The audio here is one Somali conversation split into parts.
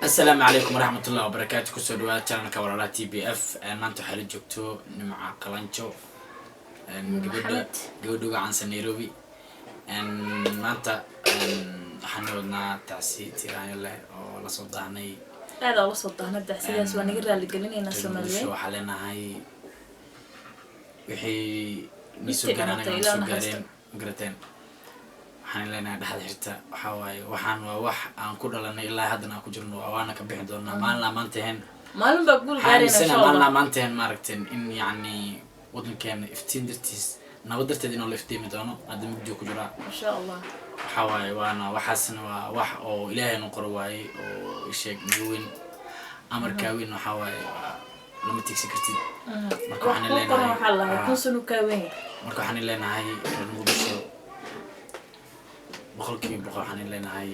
Asalaamu calaykum waraxmatullahi wabarakaatu. Kusoo dhawaada channelka Walaalaha TBF. Maanta waxaa la joogto Nimca Qalanjo, gabadha Maxamed. Gabadha uga caansan Nairobi. Maanta waxaan wadnaa tacsi tiraanyo leh oo lasoo daahnay. Aad oo la soo daahna dacsidaas, waa naga raaligelinaynaa. Reer Soomaaliyeed. Muqdisho waxaa leenahay wixii nisoo Intii gaareen dhimatay, anaga Ilaah soo naxariisto. gaareen magarateen. Waxaan leenahay dhexda xirta. Waxaa waaye, waxaan waa wax aan ku dhalanay, ilaa haddana aan ku jirno, waana ka bixi doonaa maalin aan maanta ahayn. Maalin baa guul waxaan gaarayna, insha aaminsanahay maalin Allah. aan maanta ahayn, maaragteen, in yacni wadankeena iftiin dartiis, nabad darteed inuu la iftiimi doono. Hadda mugdi ku jiraa. Insha Allah. Waxaa waaye, waana waxaasna waa wax oo Ilaahay nu qoro waaye, oo isheeg naga weyn, amarkaa weyn. Waxaa waaye, waa lama tigsi kartid. Marka wax waxaan kuu qoran leenahay waxaa lahay 1000 sano kaa weyn. Marka waxaan leenahay reer Muqdisho 100%, waxaan leenahay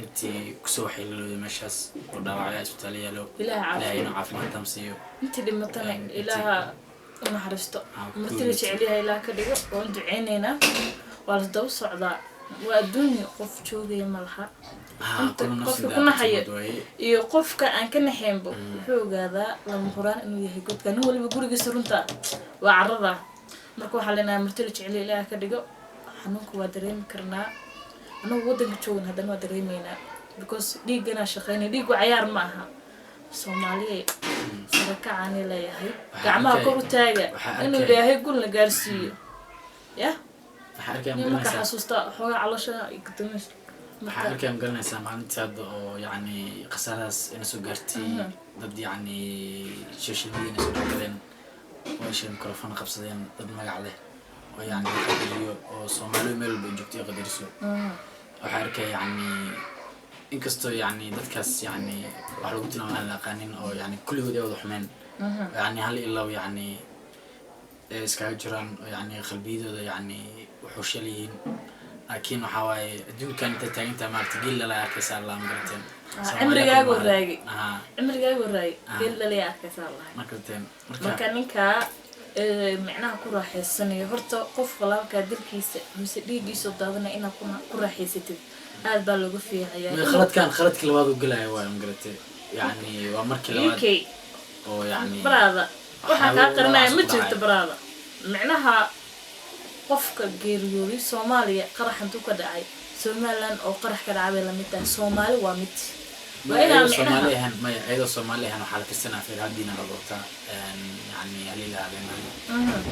intii kusoo waxyeelooday meeshaas oo dhaawacya isbitaal yaalo, Ilaaha caafiyo. Ilaahay inuu caafimaad tam siiyo. Intii dhimatana Ilaaha u naxariisto. Marti la jecel yahay Ilaah ka dhigo. Waan duceyneynaa, waa la daba socdaa, waa adduunya, qof joogaya ma laha. Inta kullu nafsin qofka ku naxaya daa'iqatul mawt waaye. Iyo qofka aan ka naxaynbo wuxuu ogaadaa lama huraan inuu yahay godka nin waliba gurigiisa. Runta waa carada. Marka waxaa leenahay marti la jecel yahay Ilaah ka dhigo. Xanuunka waa dareemi karnaa anagu waddanka joogan, haddana waa dareemeynaa because dhiigganaa shaqeynaya. Dhiiggu cayaar ma aha. Soomaaliya sarakacaani leeyahay. Waxaa Gacmaha kor u taaga waxaa inuu Ilaahay gulna gaarsiiyo yah. Waxaa arkaya Nin marka magaranaysaa xasuusta xoogaa caloosha ay gudomayso. Waxaa Marka arkaya magaranaysaa maalintii hadda oo yacni khasaaradaas ina soo gaartay, dad yacni social media ina soo dhexgaleen oo isha microphone qabsadeen, dad magac leh oo yacni qadariyo, oo Soomaalidu meel walba ay joogto ay qadariso. Waxaa arkaya yacni inkastoo yacni dadkaas yacni wax lagu tilmaamo aan la aqaanin, oo yacni kulligood ay wada xumeen, yacni hal ilaw yacni ay iskaga jiraan, oo yacni qalbiyadooda yacni wuxuu shal yihiin, laakiin waxaa waaye adduunkan inta taagantaha, maaragta, geel lala arkaysaa la magarateen. Cimrigaagu raagay. Cimrigaagu raagay, geel lalaya arkaysaa lahay. Magarateen marka. Marka ninkaa micnaha ku raaxaysanayo, horta qof walaalkaa dilkiisa mise dhiiggiisa daadanaya inaad ku raaxaysatid aad baa looga fiicayaa. Khaladkan khaladkii labaad uu gelaya waayo, magarate, yacni waa markii labaad UK oo yacni baraada waxaa kaa qarinaya ma waxaa jirto ku dhacay. Baraada, micnaha qofka geeriyooday Soomaaliya qarax intuu ka dhacay, Somaliland oo qarax ka dhacay bay lamid tahay. Soomaali waa mid, waa maya inaa ayadoo Soomaali micnaha ahaan, maya, ayadoo Soomaali ahaan waxaa la tirsanaa feer hal diina la doortaa, yacni halila habeen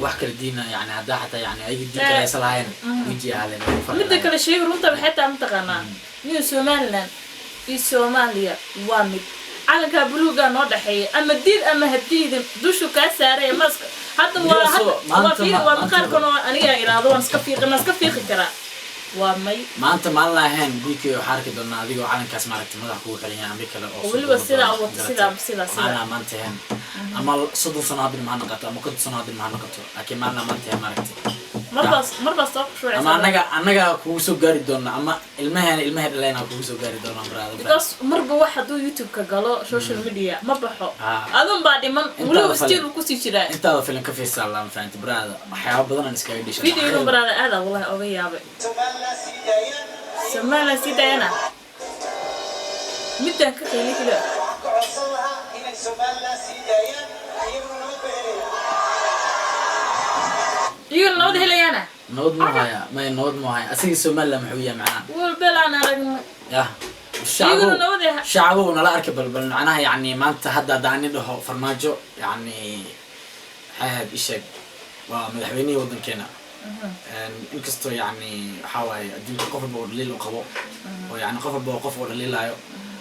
wax kala diina, yacni haddaa xataa yacni ayaga diin kale aysan lahayn weji ahaadeen way farqi Midda lahayn. Kale sheegi runta waxay tahay, mataqaanaa, new Somaliland iyo Soomaaliya waa mid. Calankaa buluugaa noo dhexeeya, ama diid ama hadiidin, dushu kaa saaraya maska hadda waa Weli hadda asoo waa maanta fiiri waa maanta maqaarkan oo aniga iraado waan iska fiiqi, ma iska fiiqi karaa? Waa may. Maanta maalin ahayn BK waxaa arki doonaa adigoo calankaas, maaragtay, madaxa kugu xiran yahay ambi kale oo Oo weliba soo sidaa duuban u wato, garatay. sidaa, sidaa. Maalin maanta ahayn, ama 30 sano haddii maxaa noqoto, ama 50 sano haddii maxaa noqoto, laakiin maalin maanta ahayn, maaragtay, Marbaas soo ama qushuucaysa. Annaga kugu soo gaari doona, ama ilmaheena ilmahe dhaleena kugu soo gaari doona, brother. Because marba wax hadduu YouTube-ka galo, social media ma baxo. Adun baa dhiman. Intaada Weliba falin. still uu kusii jiraa. Intaada filan ka fiirsaa la fahanti, brother, waxyaaba badan aan iskaga dhishay. Videoga, baraada, aada wallahi oga yaabay. Somaliland sii daayana midaan ka qayli kale. Waxaan ka codsan lahaa inay Somaliland sii daayaan, iyaguna nabad ba helayaan. Iyaguna nabad helayaana. Nabad mu haya? Maya, nabad mu haya. Asiga Somaliland muxuu yahay macnaha? Walbelaan aragnay. Yah. Iyaguna nabad Shacbow nala arki balbal macnaha yacni maanta hadda haddaan ni dhaho Farmaajo, yacni maxay ahayd, isheeg, waa madaxweynihii waddankeena. Inkastoo yacni waxaa waaye adduunka qof walba oo dhaliil u qabo, oo yacni qof walba oo qof oo dhaliilaayo,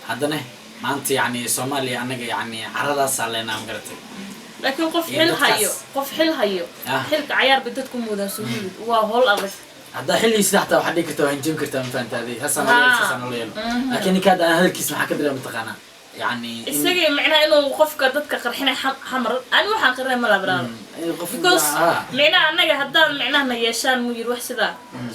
haddana maanta yacni Soomaaliya annaga yacni caradaasaa leenaa, magaratay. Laakiin qof Iyo xil dadkaas. hayo, qof xil hayo, xilka cayaar bay dadku muudaan, soo yimid waa howl adag. Haddaa xilligiisa xataa waxaad dhigi kartaa, waa hanjami kartaa, ma fahantaade, saasaan loo yeelo, saasaan loo yeelo. Laakiin ninka hadda aan hadalkiisa maxaa ka dareema, mataqaanaa, yacni Isaga micnaha inuu qofka dadka qarxinay xamar, ani waxaan qarinay ma labraado. In qof Because micnaha annaga haddaan micnaha na yeeshaan muu yiri wax sidaa,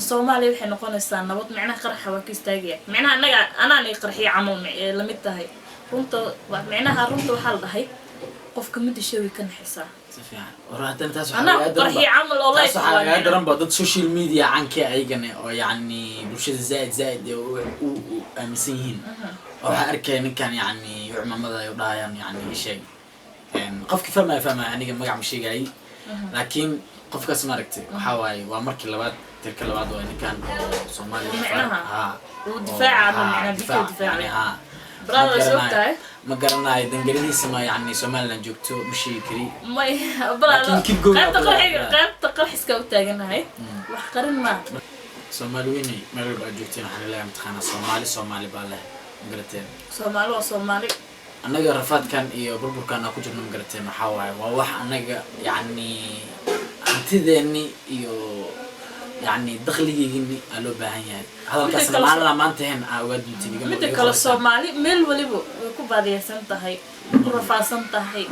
Soomaaliya waxay noqonaysaa nabad. Micnaha qaraxa waa ka istaagaya. Micnaha annaga anaan i qarxiya camal lamid tahay. Runta micnaha runta waxaa la dhahay qofka midisha way ka naxisaa. Si fiican. War haddana taas waxaa Anaa lagaa ku qarxiya daran camal oo ba, taas life waxaa waa lagaa micnaha. daran ba dad social media caanka ayagana oo yacni bulshada zaaid zaaid ee u aaminsan yihiin, oo waxaa arkaya ninkan yacni u cimaamada ay u dhahayaan, yacni ii sheeg. Qofkii fahmaya fahmaya, aniga magac ma sheegayay, laakiin qofkaas maaragtay waxaa waaye waa markii labaad, tirka labaad waa ninkan oo Soomaaliya Micnaha? Ha. Uu difaaca ama oo, micnaha bikuu difaac, difaacay. yani, ha. Brother, Ma way soo garanayo- ogtahay. Ma garanayo dangaladiisa, ma yacni Somaliland joogto ma sheegi kari. May brother, Laakiin keep going qaybta up. qarxiga, qaybta qarxiska u taaganahay, wax qarin maa. Soomaali weynay, meel walba aad joogteen, waxaan leeyahay mataqaanaa Soomaali Soomaali baa leh, ma garateen? Soomaali waa Soomaali. Annaga rafaadkan iyo burburkan aan ku jirno, ma garateen, waxaa waaye waa wax annaga yacni hantideenni iyo yacni dakhligeygini aa loo baahan yahay. Hadalkaasna kale maalin maanta hen aa ogaa duntiin Midda iga kale, qoraysaan. Soomaali meel waliba way ku baadiyeysan tahay, ku rafaadsan tahay.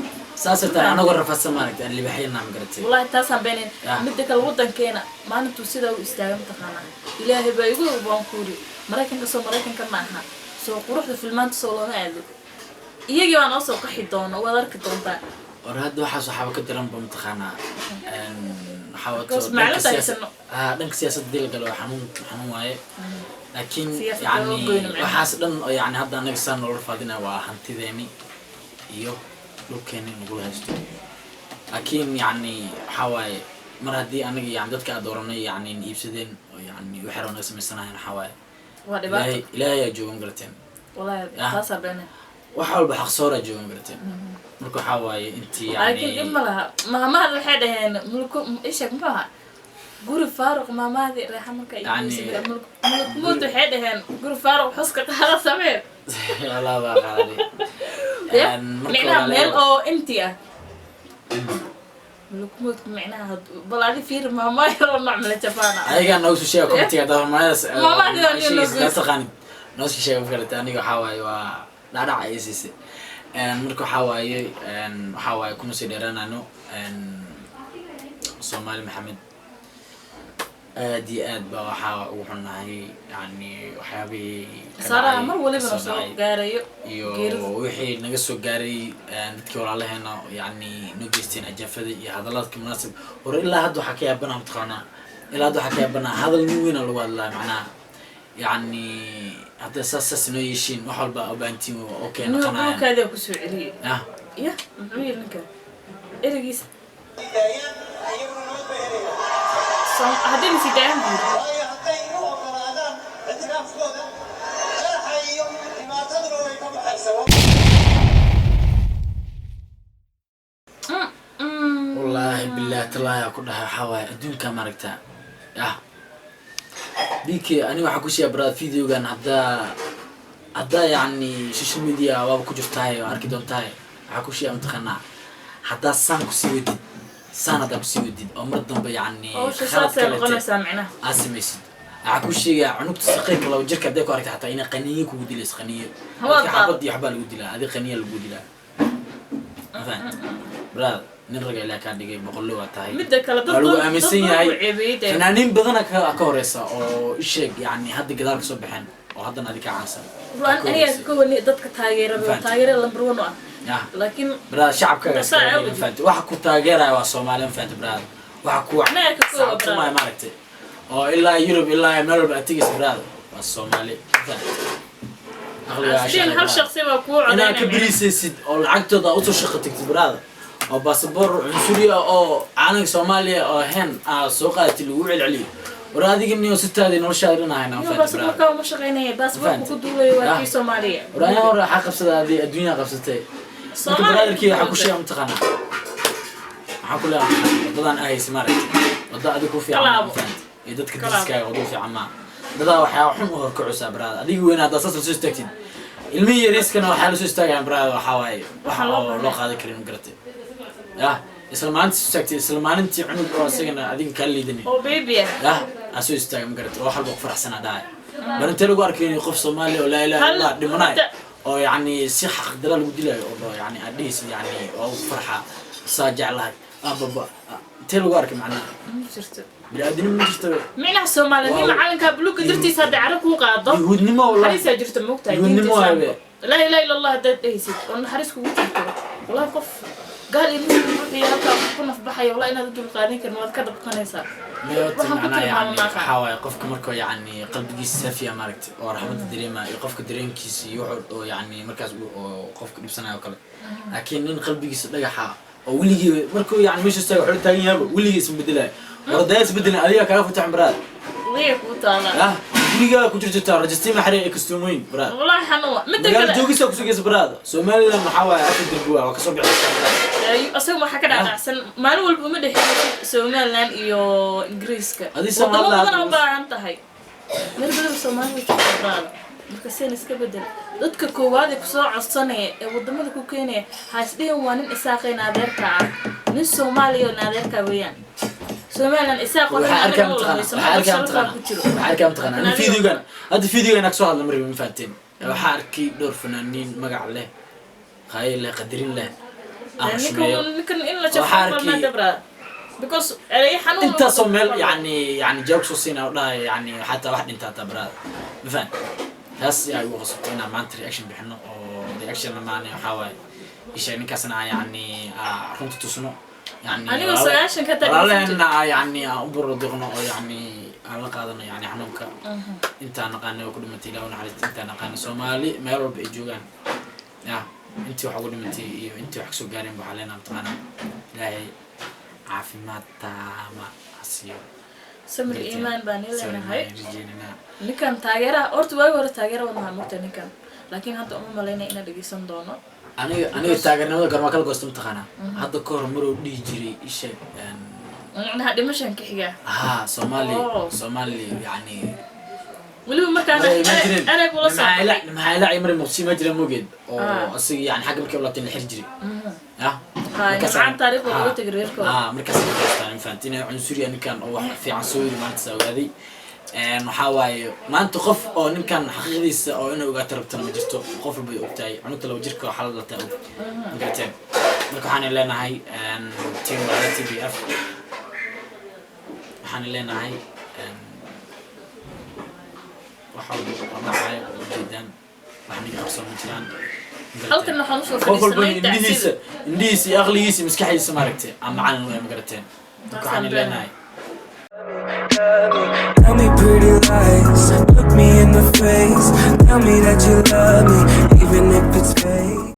Saasay tahay, anagoo rafaadsan maaragtay aan libaxyana, ma garatay? Wallahi taasaan beenayn. Ah. Midda kale, wadankeena maalintuu sidaa u istaaga, mataqaanaa, Ilaahay baa igu og, baan ku yiri Maraykanka soo Maraykanka ma aha, soo quruxda filmaanta soo looma aado, iyagii baa noo soo qaxi doona, waad arki doontaa. War hadda waxaas waxaaba ka daranba mataqaanaa waxaa wato Because dhanka macluumaad siyaasad haysano. Ha, dhanka siyaasadda hadii la galo waa xanuun, xanuun waaye, laakiin Siyaasadda yacni loo goyno macnaha. Waxaas dhan oo yacni hadda anaga saan noola rafaadinaya waa hantideeni iyo dhulkeeni nagula haysto, laakiin yacni waxaa waaye mar haddii anaga yani dadka aad dooranay yacni na iibsadeen oo yacni waxay rabaan naga samaysanayan, waxaa waaye Waa dhibaato. Ilaahay, Ilaahay aa jooga, ma garateen? Wallahi Ah. taasaa beenayn. Wax walba xaqsooraa jooga, ma garateen? Marka waxaa waaye intii Laakiin dhib yacni ma laha. Maamahada waxay dhaheen mulku isheeg, muxuu ahaa guri faaruq, maamahadii reexa marka mulkumuud waxay dhaheen guri faaruq xuska qaada samee. Wallah baa qaaday. Ya, Marka micnaha meel walaalayaal- oo empty ah mulkumuudka micnaha bal adi fiiri maamaayo oo macmala jabaana. Ayagaa noogu soo sheega commentiga haddaa maamahadaas Maamahadii waa nin sheegaysa noogu- daa taqaanid, noo soo sheega magarata. Aniga waxaa waaye waa dhacdhac ay siisay. Marka waxaa waaye kuma sii dheeraanano. Soomaali Maxamed, aad iyo aad baa waxaa ugu xunnahay yani waxyaabihii ka Khasaaraha dhacay, mar waliba kasoo na soo dhacay. gaarayo Iyo geerida. Wixii naga soo gaaray dadkii walaalaheena yani noo geysteen ajaafada iyo hadaladka munaasib. Hore ilaa hadda waxaa ka yaabanaa mataqaanaa, ilaa hadda waxaa ka yaabanaa hadal nin weyna lagu hadlaa macnaha yacni hadda saas saas noo yeeshiin, wax walba obaantiin waa okay noqonayaan. Dhulkaadii kusoo celiyey. Ah. Ya, muxuu yiri ninka erigiisa? Daayaan iyaguna nabad bay helayaan. Haddii la sii daayaan buu yiri. Waayo hadday u ogolaadaan ictiraafkooda, qaraxa iyo dhibaataduna way ka baxaysaa. Wallaahi billahi tallaahi aa ku dhahay, waxaa waaye adduunka maaragta yah BK. Aniga waxaa ku sheega brother, videogan haddaa yacni social media waaba ku jirtahay oo arki doontahay, waxaa ku sheega mataqaanaa haddaa saan kusii wadid, saan haddaa kusii wadid oo mar dambe yacni Hawsha khalad saasay kalete noqonaysaa micnaha. Aad samaysid, waxaa ku sheegaa cunugta saqiirka 2 jirka hadday ku aragta xataa inay qaniyo kugu dilayso, qaniyo. Waa dadka qaad. Xabad iyo waxbaa lagu dilaa, adi qaniya lagu dilaa, ma fahanti brother? Nin raga Ilaah kaa dhigay, boqollo waa tahay. Midda kale dad Waa lagu badan- aaminsan dad badan yahay. ku ceebeeyey dee. Fanaaniin badana ka horeysa oo isheeg yani hadda gadaal kasoo baxeen oo haddana adi ka caansan. Ruan Ka aniga horeysa. ka wani dadka taageera Fahanti. taageera number one u ah. Yah. Laakiin Brother, shacabkaaga Saa iska awgeed. ma fahanti? Waxa ku taageeraya waa Soomaali, ma fahanti brother? Waxa ku Annaga ka koowa, sacabtumaya brother. maaragtay oo ilaa Yurub ilaa meel walba aad tegaysa brother waa Soomaali, ma fahanti? Aqligaa sideen shaqeeya, hal brother. shaqsi baa kuu Inaad ka codeynaya. beriisaysid oo lacagtooda aad usoo shaqo tagtid brother, oo baasaboor cunsuri ah oo caalanka Soomaaliya oo hen aa soo qaadatid lagu celceliyo, war adiga niyo sitaadii noloshaada dhan ahayna, ma Iyo fahanti brother? baasaboorka uma shaqeynaya, baasaboorka Fahanti. ku duulaya waa Ah. kii Soomaaliya. War aniga hore waxaa qabsaday adii adduunyaa qabsatay. Marka Soomaaliya brotherkii waxaa ku ku sheega mataqaanaa, waxaa ku leeyahay waddadan ahaysa maaragtay wadda adiga ku fiican, ma Kalaabo. fahanti? Iyo dadka Kalaabo. deriskaaga wadda u fiican maa, dadaa waxyaaba xun u horkacusaa brother. Adiga weyn haddaa saas lasoo istaagtid, ilmihii yariiskana waxaa lasoo istaagayaan brother, waxaa waaye waxa Waxaa loo oo baahnaa. Loo qaadan karin, ma garatay? Yah, isla maalintii soo istaagtay, isla maalintii cunug oo isagana adiga kaa liidanay oo baby ah. Yah, aan soo istaagay, ma garatay? Oo wax walba ku faraxsanaa dhahay, bal intee lagu arkay qof Soomaali oo laa ilaaha Hal- illallah dhimanaay horta- oo yacni si xaqdara lagu dilayo oo dhaho yacni aad dhehaysid yacni waa ugu farxaa saa jeclahay ababa, intee lagu arkay macnaha? Ma jirto. Bini'aadanimo ma jirto. Micnaha Soomaalinimo Waaw. calanka buluuga dartiisa hadday carab kuu qaado, Yuhuudnimo wallahi. naxariisaa jirta, moogtahay Yuhuudnimo diinta waaye. Islaamka. Laa ilaaha illa Allah haddaad dhehaysid oo naxariis kugu jirto, wallahi qof gaal iyo muslim. ruuxii halkaa ku nafbaxaya, walaa inaad u dulqaadan karin, waad ka dabqanaysaa. Mayoti. Waxaan ku Macnaha tilmaamo yani maaqa. Waxaa waaye qofka markuu yani qalbigiisa saafiya, maaragtay, oo raxmadda dareemaya iyo qofka dareenkiisa iyo wuxuu oo yani markaas oo qofka dhibsanayo oo kale. Laakiin nin qalbigiisa dhagaxa oo weligii markuu yani meesha istaaga wuxuu taagan yahaba weligii isma bedelaayo. War haddaa isbedelin, adiga kaaga fataxan, baraad. Liya kuu taala. Ah, gurigaa ku jirta rajistima xare ee kastuumooyin, baraad. Wallahi xanuun waa midda Magaalo kale. joogisa ku sugaysa, baraad. Somaliland waxaa waaye afar dirbi waa kasoo bixi kartaa. Asaga waxaa ka dhacdhacsan maalin walba uma dhexeeyo Somaliland iyo Ingiriiska. Adii Wadamo Somaliland badan u baahan tahay, meel badan Soomaaliya joogta, baraada. Marka seen iska bedel. Dadka koowaad ee kusoo codsanaya ee wadamada ku keenaya ha isdhihin waa nin Isaaqay naadeerka ah, nin Soomaaliya oo naadeerka weeyaan. Somaliland Isaaq oo Waxaa arkaa mataqaana, waxaa arkaa mataqaana, ku jiro. waxaa arkaa mataqaana ani videogan hadda, videogan aan kasoo hadla marbi, ma fahanteen? Waxaa arkay dhowr fanaaniin magac leh, qaayo leh, qadarin leh, aan xushmeeyo. Ninkan in la Waxaa jafo arkay- qalmaa dabra, because erey xanuun Intaasoo meel yani jawaab soo siinaya oo dhahaya yani xataa wax dhinta hataa, baraada, ma fahan? Taas yaa igu qasabtay inaan maanta reaction bixino, oo reaction lamaane waxaa waaye isha ninkaasna aan yani aa runta tusno yani. Anigoo 90 ka tagin. Walaalaheenna aa yani aan u borodiqno oo yani aan la qaadano yani xanuunka. Intaan naqaanay oo ku dhimatay, Ilaah u naxariista. Intaan naqaanay Soomaali meel walba ay joogaan ya intii wax ugu dhimatay iyo intii wax kasoo gaareen, waxaa leenaha mataqaanaa Ilaahay caafimaad taama ha siiyo. Samir iimaan baan ii leenahay. Rajeynanaa. Ninkan taageeraha horta waagi hore taageera waan ahaa mugta ninkan, laakiin hadda uma malaynaya inaan dhegeysan doono. Aniga taageernimada garmaa kala goosta mataqaanaa? Hadda ka hor maruu dhihi jiray isheeg Macnaha dhimashan ka xigaa. Ha, Soomaali. Oh. Soomaali yani Weliba markaan ma jireen. Ereyg ula soo baxay. Maxaa ilaa mari Muqdisho ma jireen mogeed oo asiga yani xagga markii u laabtay la xiri jiray ya. Ha, nimcaan taariikhda uga tegay reerkooda. Ha, markaas ay goostaan, ma fahantiin? Cunsuriya ninkan oo wax fiican soo yiri maanta saa ogaaday. Waxaa waaye maanta qof oo ninkan xaqiiqdiisa oo inay ogaato rabtana ma jirto. Qof walba ay ogtahay, cunugta 2 jirka waxaa la dhalatay og, ma garateen? Marka waxaan leenahay team walaala TBF, waxaan leenahay wax walba oo dhacayo oo ujeedaan, wax niga qabsoon ma jiraan, ma garateen? Halkan waxaan usoo Qof walba fadhiisanay indhihiisa tacsida. Indhihiisa iyo aqligiisa iyo maskaxdiisa, maaragtay, aan macalin u, ma garateen? Marka waxaan leenahay Tell me pretty lies, look me in the face. Tell me that you love me, even if it's fake.